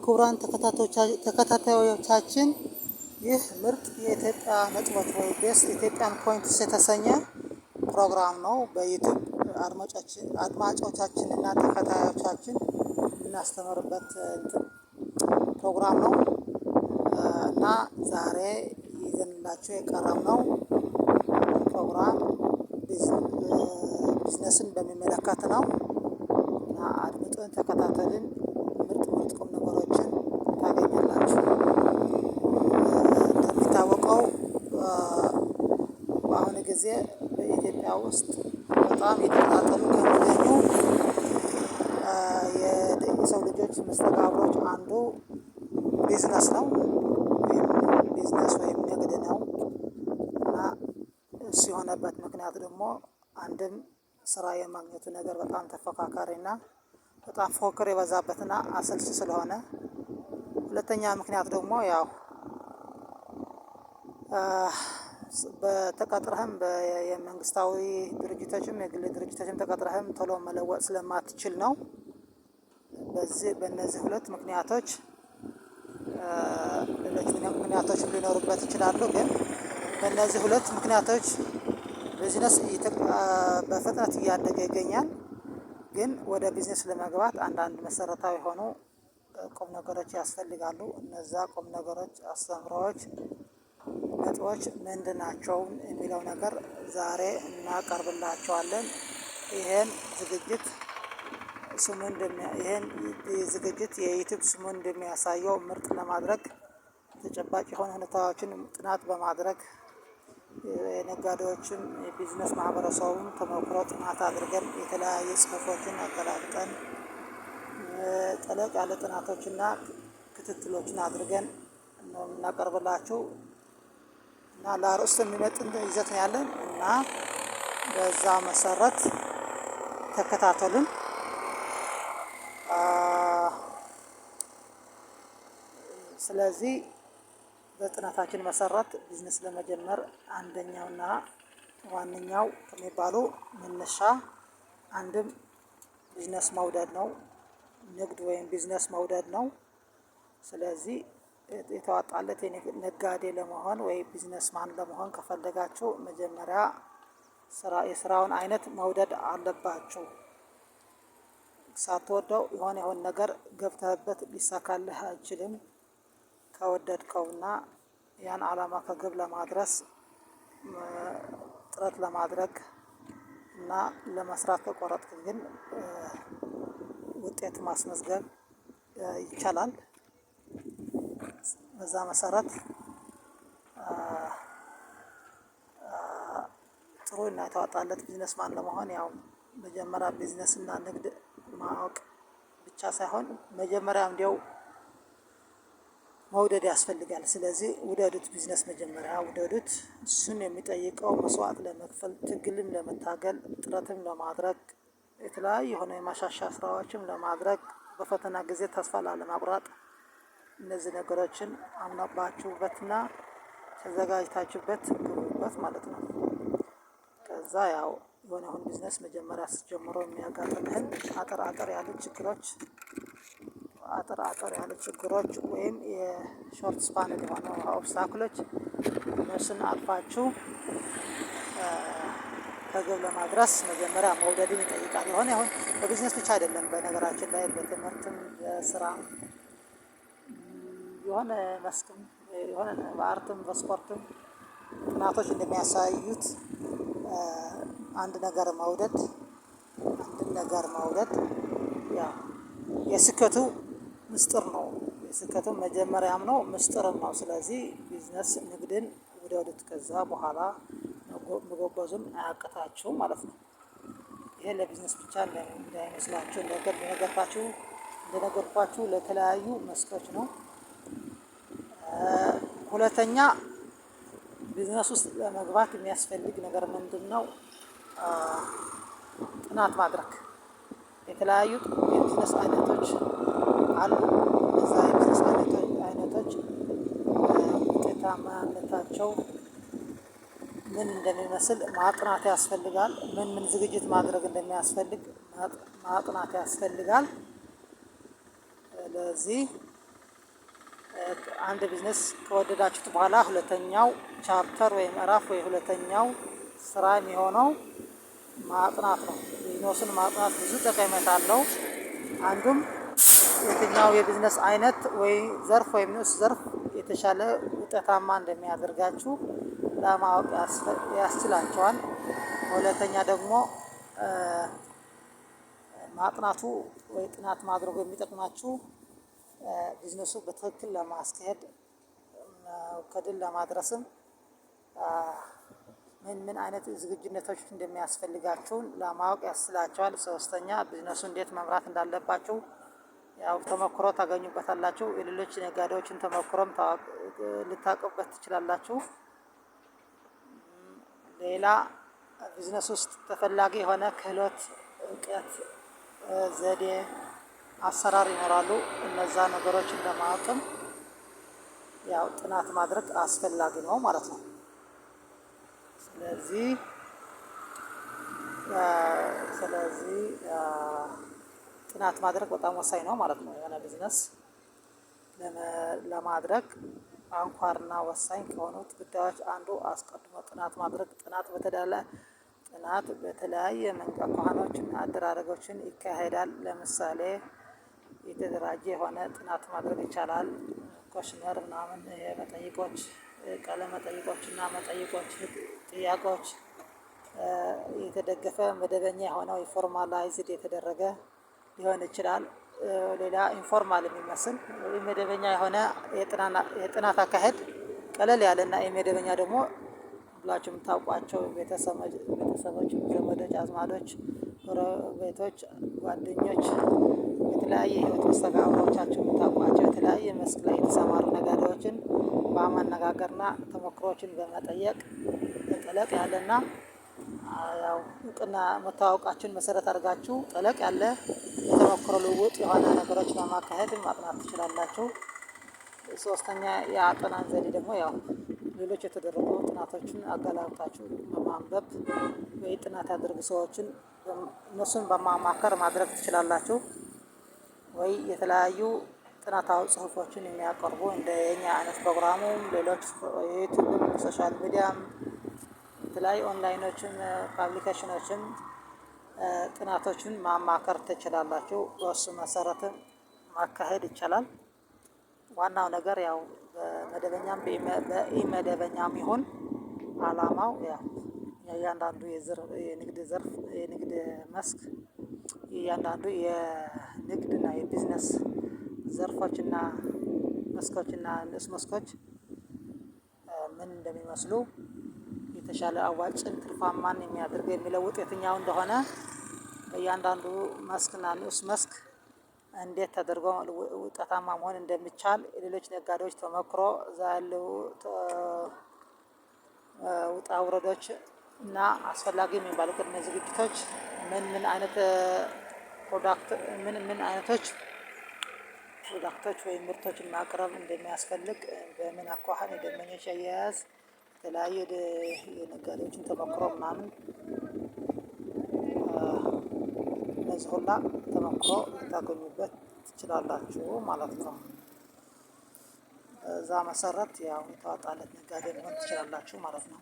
ክቡራን ተከታታዮቻችን፣ ይህ ምርጥ የኢትዮጵያ ነጥቦች ወይ Best Ethiopian Points የተሰኘ ፕሮግራም ነው። በ YouTube አድማጮቻችን እና ተከታዮቻችን የምናስተምርበት ፕሮግራም ነው እና ዛሬ ይዘንላችሁ የቀረብነው ፕሮግራም ቢዝነስን በሚመለከት ነው እና አድምጡን፣ ተከታተልን። ምርጥ ምርጥ ቁም ነገሮችን ታገኛላችሁ። እንደሚታወቀው በአሁኑ ጊዜ በኢትዮጵያ ውስጥ በጣም እየተቀጣጠሉ ከሚገኙ የሰው ልጆች መስተጋብሮች አንዱ ቢዝነስ ነው፣ ወይም ቢዝነስ ወይም ንግድ ነው። እና እሱ የሆነበት ምክንያት ደግሞ አንድም ስራ የማግኘቱ ነገር በጣም ተፎካካሪና በጣም ፉክክር የበዛበትና አሰልቺ ስለሆነ፣ ሁለተኛ ምክንያት ደግሞ ያው በተቀጥረህም የመንግስታዊ ድርጅቶችም የግል ድርጅቶችም ተቀጥረህም ቶሎ መለወጥ ስለማትችል ነው። በዚህ በእነዚህ ሁለት ምክንያቶች፣ ሌሎች ምክንያቶች ሊኖሩበት ይችላሉ፣ ግን በእነዚህ ሁለት ምክንያቶች ቢዝነስ በፍጥነት እያደገ ይገኛል። ግን ወደ ቢዝነስ ለመግባት አንዳንድ መሰረታዊ የሆኑ ቁም ነገሮች ያስፈልጋሉ። እነዛ ቁም ነገሮች፣ አስተምሮዎች፣ ነጥቦች ምንድን ናቸው የሚለው ነገር ዛሬ እናቀርብላችኋለን። ይሄን ዝግጅት የ YouTube ስሙ እንደሚያሳየው ምርጥ ለማድረግ ተጨባጭ የሆኑ ሁኔታዎችን ጥናት በማድረግ፣ የነጋዴዎችን፣ የቢዝነስ ማህበረሰቡን ተሞክሮ ጥናት አድርገን፣ የተለያዩ ጽሁፎችን አገላብጠን፣ ጠለቅ ያለ ጥናቶችና ክትትሎችን አድርገን ነው የምናቀርብላችሁ እና ለአርእስቱ የሚመጥን ይዘት ነው ያለን እና በዛ መሰረት ተከታተሉን። ስለዚህ በጥናታችን መሰረት ቢዝነስ ለመጀመር አንደኛውና ዋነኛው ከሚባሉ መነሻ አንድም ቢዝነስ መውደድ ነው። ንግድ ወይም ቢዝነስ መውደድ ነው። ስለዚህ የተዋጣለት ነጋዴ ለመሆን ወይ businessman ለመሆን ከፈለጋችሁ መጀመሪያ ስራ የስራውን አይነት መውደድ አለባችሁ። ሳትወደው የሆነ የሆነ ነገር ገብተህበት ሊሳካልህ አይችልም። ከወደድከውና ያን አላማ ከግብ ለማድረስ ጥረት ለማድረግ እና ለመስራት ከቆረጥክ ግን ውጤት ማስመዝገብ ይቻላል። በዛ መሰረት ጥሩ እና የተዋጣለት businessman ለመሆን ያው መጀመሪያ ቢዝነስ እና ንግድ ማወቅ ብቻ ሳይሆን መጀመሪያ እንዲያው መውደድ ያስፈልጋል። ስለዚህ ውደዱት፣ ቢዝነስ መጀመሪያ ውደዱት። እሱን የሚጠይቀው መስዋዕት ለመክፈል፣ ትግልም ለመታገል፣ ጥረትም ለማድረግ፣ የተለያዩ የሆነ የማሻሻያ ስራዎችም ለማድረግ፣ በፈተና ጊዜ ተስፋ ላለማቁረጥ እነዚህ ነገሮችን አምናባችሁበትና ተዘጋጅታችሁበት ግቡበት ማለት ነው። ከዛ ያው የሆነ አሁን ቢዝነስ መጀመሪያ ስትጀምረው የሚያጋጥምህን አጠር አጠር ያሉ ችግሮች ወይም የ short span የሆኑ obstacle ኦች እነሱን አልፋችሁ ከግብ ለማድረስ መጀመሪያ መውደድን ይጠይቃል። የሆነ ይሁን በቢዝነስ ብቻ አይደለም፣ በነገራችን ላይ በትምህርትም፣ በስራም፣ የሆነ መስክም፣ የሆነ በ art ም፣ በስፖርትም ጥናቶች እንደሚያሳዩት አንድ ነገር መውደድ ያ የስኬቱ ምስጢር ነው። የስኬቱ መጀመሪያም ነው፣ ምስጢርም ነው። ስለዚህ ቢዝነስ ንግድን ውደዱት። ከዛ በኋላ መጎበዙም አያቅታችሁም ማለት ነው። ይሄ ለቢዝነስ ብቻ እንዳይመስላችሁ፣ እንደነገርኳችሁ ለተለያዩ መስኮች ነው። ሁለተኛ ቢዝነስ ውስጥ ለመግባት የሚያስፈልግ ነገር ምንድነው? ጥናት ማድረግ። የተለያዩ የቢዝነስ አይነቶች አሉ። እነዛ የቢዝነስ አይነቶች ውጤታማነታቸው ምን እንደሚመስል ማጥናት ያስፈልጋል። ምን ምን ዝግጅት ማድረግ እንደሚያስፈልግ ማጥናት ያስፈልጋል። ለዚህ አንድ ቢዝነስ ከወደዳችሁት በኋላ ሁለተኛው chapter ወይ ምዕራፍ ወይ ሁለተኛው ስራ የሚሆነው ማጥናት ነው። ቢዝነሱን ማጥናት ብዙ ጠቀሜታ አለው። አንዱም የትኛው የቢዝነስ አይነት ወይ ዘርፍ ወይም ንዑስ ዘርፍ የተሻለ ውጤታማ እንደሚያደርጋችሁ ለማወቅ ያስችላችኋል። ሁለተኛ ደግሞ ማጥናቱ ወይ ጥናት ማድረጉ የሚጠቅማችሁ ቢዝነሱ በትክክል ለማስኬድ፣ ከድል ለማድረስም ምን ምን አይነት ዝግጁነቶች እንደሚያስፈልጋችሁን ለማወቅ ያስችላችኋል። ሶስተኛ ቢዝነሱ እንዴት መምራት እንዳለባችሁ ያው ተሞክሮ ታገኙበታላችሁ። የሌሎች ነጋዴዎችን ተሞክሮም ልታውቁበት ትችላላችሁ። ሌላ ቢዝነስ ውስጥ ተፈላጊ የሆነ ክህሎት፣ እውቀት፣ ዘዴ፣ አሰራር ይኖራሉ። እነዛ ነገሮችን ለማወቅም ያው ጥናት ማድረግ አስፈላጊ ነው ማለት ነው። ስለዚህ ጥናት ማድረግ በጣም ወሳኝ ነው ማለት ነው። የሆነ ቢዝነስ ለማድረግ አንኳርና ወሳኝ ከሆኑት ጉዳዮች አንዱ አስቀድሞ ጥናት ማድረግ። ጥናት በተለያየ መንገድ አኳኋኖችን፣ አደራረጎችን ይካሄዳል። ለምሳሌ የተደራጀ የሆነ ጥናት ማድረግ ይቻላል። Questionnaire ምናምን፣ የመጠይቆች፣ ቃለ መጠይቆች እና መጠይቆች፣ ጥያቄዎች የተደገፈ መደበኛ የሆነው formalized የተደረገ ሊሆን ይችላል። ሌላ informal የሚመስል መደበኛ የሆነ የጥናት አካሄድ ቀለል ያለና ኢመደበኛ ደግሞ ብላችሁ የምታውቋቸው ቤተሰቦች፣ ዘመዶች፣ አዝማዶች፣ ጎረቤቶች፣ ጓደኞች፣ የተለያየ ህይወት መስተጋብሮቻችሁ የምታውቋቸው የተለያየ መስክ ላይ የተሰማሩ ነጋዴዎችን በማነጋገርና ተሞክሮችን በመጠየቅ ጠለቅ ያለና ያው እውቅና መተዋወቃችሁን መሰረት አድርጋችሁ ጠለቅ ያለ የተሞክሮ ልውውጥ የሆነ ነገሮች በማካሄድ ማጥናት ትችላላችሁ። ሶስተኛ የአጠናን ዘዴ ደግሞ ያው ሌሎች የተደረጉ ጥናቶችን አገላብጣችሁ በማንበብ ወይ ጥናት ያደረጉ ሰዎችን እነሱን በማማከር ማድረግ ትችላላችሁ። ወይ የተለያዩ ጥናታዊ ጽሁፎችን የሚያቀርቡ እንደ የኛ አይነት ፕሮግራሙም፣ ሌሎች የዩቲዩብም፣ social media ም፣ የተለያዩ online ኦችም፣ publication ኦችም ጥናቶችን ማማከር ትችላላችሁ። በእሱ መሰረትም ማካሄድ ይቻላል። ዋናው ነገር ያው በመደበኛም በኢመደበኛም ይሁን አላማው ያው የእያንዳንዱ የንግድ ዘርፍ፣ የንግድ መስክ፣ የእያንዳንዱ የንግድና የቢዝነስ ዘርፎችና መስኮችና ንዑስ መስኮች ምን እንደሚመስሉ፣ የተሻለ አዋጭን ትርፋማን የሚያደርግ፣ የሚለውጥ የትኛው እንደሆነ፣ በእያንዳንዱ መስክና ንዑስ መስክ እንዴት ተደርጎ ውጤታማ መሆን እንደሚቻል፣ የሌሎች ነጋዴዎች ተሞክሮ፣ እዛ ያሉ ውጣ ውረዶች እና አስፈላጊ የሚባሉ ቅድመ ዝግጅቶች፣ ምን ምን አይነት product፣ ምን ምን አይነቶች product ኦች ወይም ምርቶችን ማቅረብ እንደሚያስፈልግ፣ በምን አኳኋን የደንበኞች አያያዝ፣ የተለያዩ የነጋዴዎችን ተሞክሮ ምናምን፣ እነዚህ ሁላ ተሞክሮ ልታገኙበት ትችላላችሁ ማለት ነው። በዛ መሰረት ያው የተዋጣለት ነጋዴ መሆን ትችላላችሁ ማለት ነው።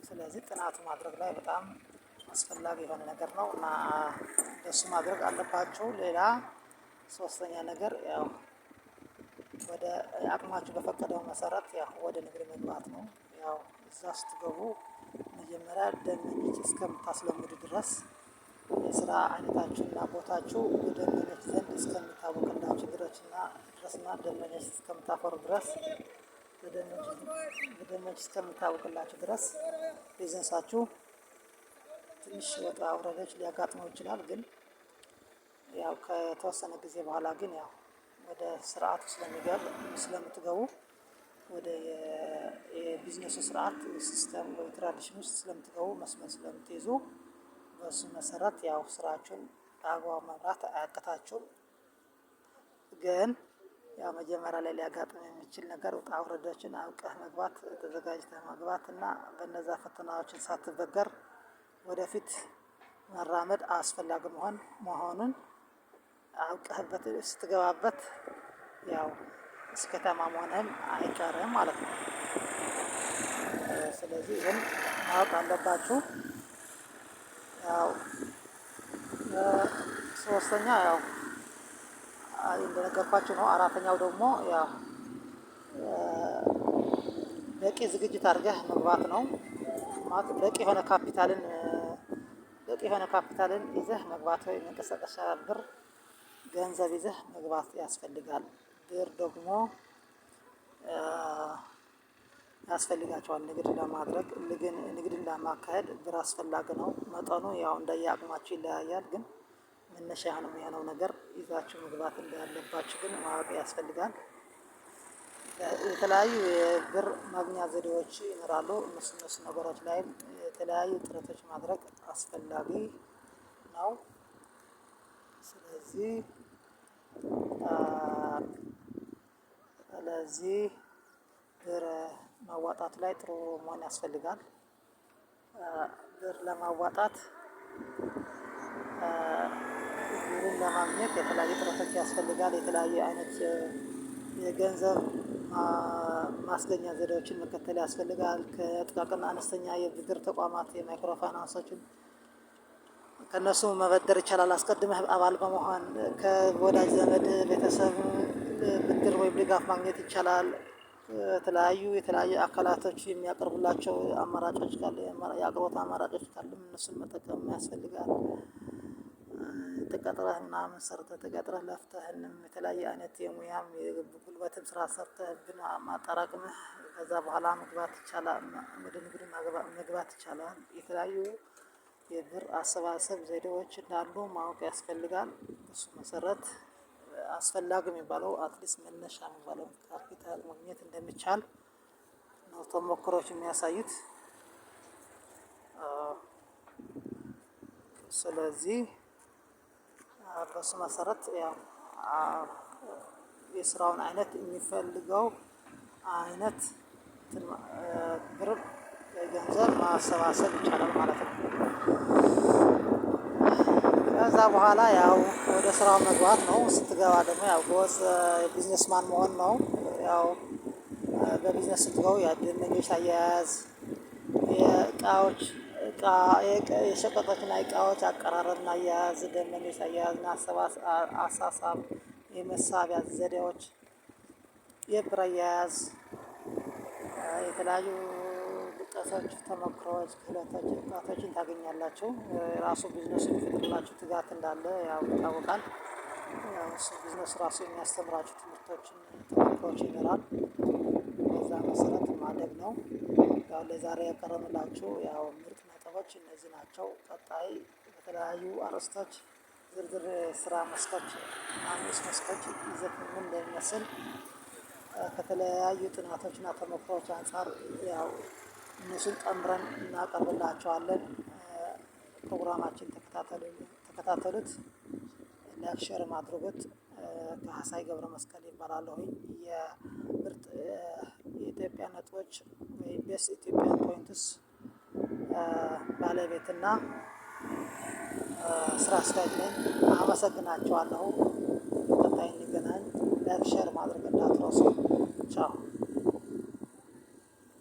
ስለዚህ ጥናቱ ማድረግ ላይ በጣም አስፈላጊ የሆነ ነገር ነው እና እንደሱ ማድረግ አለባችሁ። ሌላ ሶስተኛ ነገር ያው ወደ አቅማችሁ በፈቀደው መሰረት ያው ወደ ንግድ መግባት ነው። ያው እዛ ስትገቡ መጀመሪያ ደንበኞች እስከምታስለምዱ ድረስ፣ የስራ አይነታችሁና ቦታችሁ በደንበኞች ዘንድ እስከሚታወቅላችሁ ድረስና ደንበኞች እስከምታፈሩ ድረስ፣ በደንበኞች እስከሚታወቅላችሁ ድረስ ቢዝነሳችሁ ትንሽ ወጣ ውረዶች ሊያጋጥመው ይችላል። ግን ያው ከተወሰነ ጊዜ በኋላ ግን ያው ወደ ስርዓቱ ስለምትገቡ፣ ወደ የቢዝነሱ ስርዓት፣ system ወይ tradition ውስጥ ስለምትገቡ፣ መስመር ስለምትይዙ በሱ መሰረት ያው ስራችሁን በአግባቡ መምራት አያቅታችሁም። ግን ያው መጀመሪያ ላይ ሊያጋጥም የሚችል ነገር ውጣ ውረዶችን አውቀህ መግባት፣ ተዘጋጅተህ መግባት እና በነዛ ፈተናዎችን ሳትበገር ወደፊት መራመድ አስፈላጊ መሆኑን አውቀህበት ስትገባበት ያው ስኬታማ መሆንህም አይቀርም ማለት ነው። ስለዚህ ይህን ማወቅ አለባችሁ። ያው ሶስተኛ ያው እንደነገርኳችሁ ነው። አራተኛው ደግሞ ያው በቂ ዝግጅት አድርገህ መግባት ነው። ማለት በቂ የሆነ ካፒታልን ይዘህ መግባት ወይ መንቀሳቀሻ ብር ገንዘብ ይዘህ መግባት ያስፈልጋል። ብር ደግሞ ያስፈልጋቸዋል፣ ንግድ ለማድረግ፣ ንግድን ለማካሄድ ብር አስፈላጊ ነው። መጠኑ ያው እንደየአቅማችሁ ይለያያል፣ ግን መነሻ የሆነው ነገር ይዛችሁ መግባት እንዳለባችሁ ግን ማወቅ ያስፈልጋል። የተለያዩ የብር ማግኛ ዘዴዎች ይኖራሉ። እነሱ ነገሮች ላይም የተለያዩ ጥረቶች ማድረግ አስፈላጊ ነው። ስለዚህ ብር ማዋጣት ላይ ጥሩ መሆን ያስፈልጋል። ብር ለማዋጣት፣ ብርን ለማግኘት የተለያዩ ጥረቶች ያስፈልጋል። የተለያዩ አይነት የገንዘብ ማስገኛ ዘዴዎችን መከተል ያስፈልጋል። ከጥቃቅንና አነስተኛ የብድር ተቋማት፣ የማይክሮ ፋይናንሶችን ከእነሱ መበደር ይቻላል። አስቀድመህ አባል በመሆን ከወዳጅ ዘመድ፣ ቤተሰብ ብድር ወይም ድጋፍ ማግኘት ይቻላል። የተለያዩ አካላቶች የሚያቀርቡላቸው አማራጮች ካለ፣ የአቅርቦት አማራጮች ካሉ እነሱን መጠቀም ያስፈልጋል። ተቀጥረህ ምናምን ሰርተህ፣ ተቀጥረህ ለፍተህንም የተለያየ አይነት የሙያም የጉልበትም ስራ ሰርተህ ብን ማጠራቅምህ ከዛ በኋላ መግባት ይቻላል፣ ወደ ንግድ መግባት ይቻላል። የተለያዩ የብር አሰባሰብ ዘዴዎች እንዳሉ ማወቅ ያስፈልጋል። እሱ መሰረት አስፈላጊ የሚባለው at least መነሻ የሚባለው ካፒታል ማግኘት እንደሚቻል ነው ተሞክሮች የሚያሳዩት። ስለዚህ በሱ መሰረት ያው የስራውን አይነት፣ የሚፈልገው አይነት ብር ገንዘብ ማሰባሰብ ይቻላል ማለት ነው። ከዛ በኋላ ያው ወደ ስራው መግባት ነው። ስትገባ ደግሞ ያው ጎበዝ businessman መሆን ነው። ያው በቢዝነስ ስትገቡ የደንበኞች አያያዝ፣ የእቃዎች እቃ የሸቀጦችና እቃዎች አቀራረብና አያያዝ፣ ደንበኞች አያያዝና አሳሳብ፣ የመሳቢያ ዘዴዎች፣ የብር አያያዝ፣ የተለያዩ ልቀቶች፣ ተሞክሮዎች፣ ክህሎቶች፣ እውቀቶችን ታገኛላችሁ። ራሱ ቢዝነሱ የሚፈጥርላችሁ ትጋት እንዳለ ያው ይታወቃል። ያው እሱ ቢዝነስ ራሱ የሚያስተምራችሁ ትምህርቶችን፣ ተሞክሮች ይኖራል። በዛ መሰረት ማደግ ነው። ያው ለዛሬ ያቀረብንላችሁ ያው ምርጥ ነጥቦች እነዚህ ናቸው። ቀጣይ በተለያዩ አርዕስቶች ዝርዝር ስራ መስኮች፣ አምስት መስኮች ይዘት ምን እንደሚመስል ከተለያዩ ጥናቶችና ተሞክሮች አንፃር ያው እነሱን ጨምረን እናቀርብላችኋለን። ፕሮግራማችን ተከታተሉት። Like፣ share አድርጉት። ካህሳይ ገብረ መስቀል ይባላለሁኝ። የምርጥ የኢትዮጵያ ነጥቦች ወይ Best Ethiopian Points ባለቤትና ስራ አስኪያጅ ነኝ። አመሰግናችኋለሁ። ቀጣይ እንገናኝ። Like፣ share ማድረግ እንዳትረሱ። ቻው።